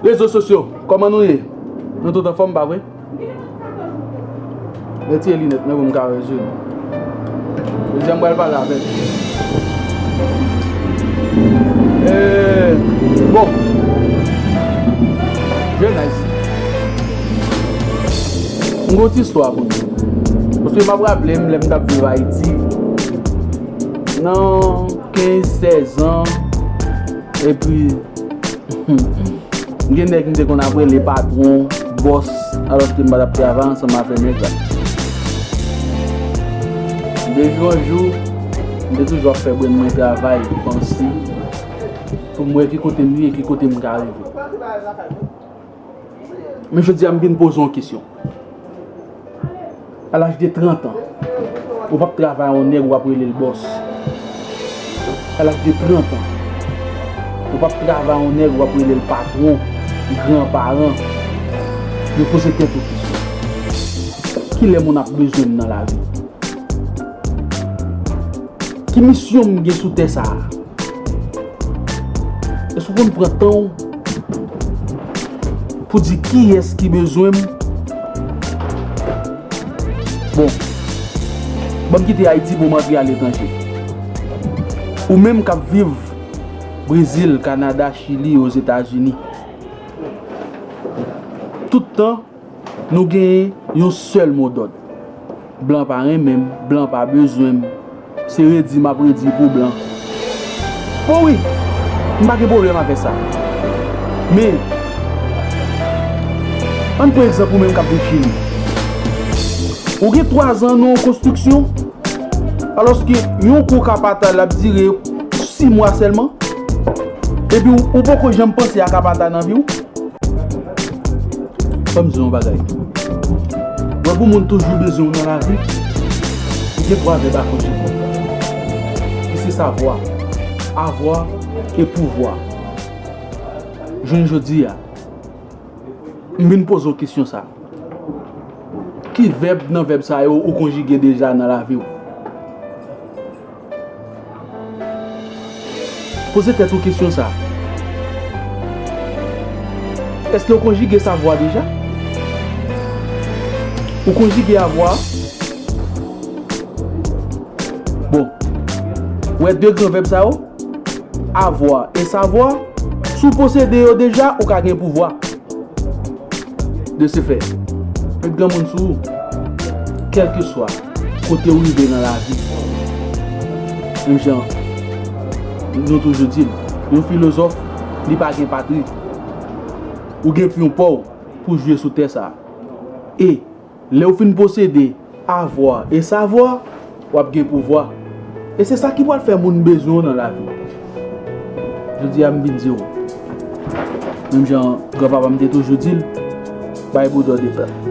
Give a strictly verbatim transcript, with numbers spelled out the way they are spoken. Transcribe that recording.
Rezo sosyo, kòman nou ye? Nou tout anfòm, pa vre? Retire linèt mwen pou m ka wè je nou. Jodi a m pral pale avèk. Eh, bon. Je nice. M gon ti istwa pou nou. Paske m ap raple m lè m t ap viv Ayiti. Nan kenz, sèz an. Epi, gen nèg m te konn ap rele patwon, bòs, alòske m pa t ap travay ansanm avè nèg la. De jou an jou, m te toujou ap fè brenn mwen travay, panse, pou m wè ki kote m ye, ki kote m ka rive. Men jodi a, m vin poze yon kesyon. A laj de trant an, ou p ap travay yon nèg, w ap rele l bòs. A laj de trant an, ou p ap travay yon nèg, w ap rele l patwon, gran paran. Men poze tèt ou kesyon. Kilè moun ap bezwen m nan lavi? Ki misyon m gen sou tè sa a? Èske w konn pran tan w pou di kiyès ki bezwen m? Bon, ban m kite Ayiti pou m antre aletranje. Ou menm k ap viv Brezil, Kanada, Chili, Ozetazini. Tout tan, nou genyen yon sèl modòd. Blan pa renmen m, blan pa bezwen m. Se redi m ap redi pou blan. Bon wi, m pa gen pwoblèm avè sa. Men, ann pran egzanp ou menm k ap viv Chili. Ou gen twa zan nan yon konstriksyon, alòske yon kou kapata l ap dire sis mwa sèlman. Epi ou, ou poko janm panse a kapata nan vi w. Ban m di w yon bagay. Wè pou moun toujou bezwen w nan lavi, ou gen twa vèb a konjige. Ki se savwa, avwa e pouvwa. Jounen jodi a, m vin poze w kesyon sa. Ki vèb nan vèb sa yo ou konjige deja nan lavi w? Poze tèt ou kesyon sa. Èske ou konjige savwa deja? Ou konjige avwa? Bon. Wè de gran vèb sa yo? Avwa e savwa. Si w posede yo deja, ou ka gen pouvwa. De se fè, met granmoun sou ou, kèlkeswa kote w rive nan lavi. Menm jan nou toujou di l, yon filozòf, li pa gen patri. Ou gen pyon pa w pou jwe sou tè sa a. E lè w fin posede avwa e savwa, w ap gen pouvwa. E se sa ki pral fè moun bezwen w nan lavi. Jodi a, m vin di w, menm jan granpapa m te toujou di l, bay boudò de pèp.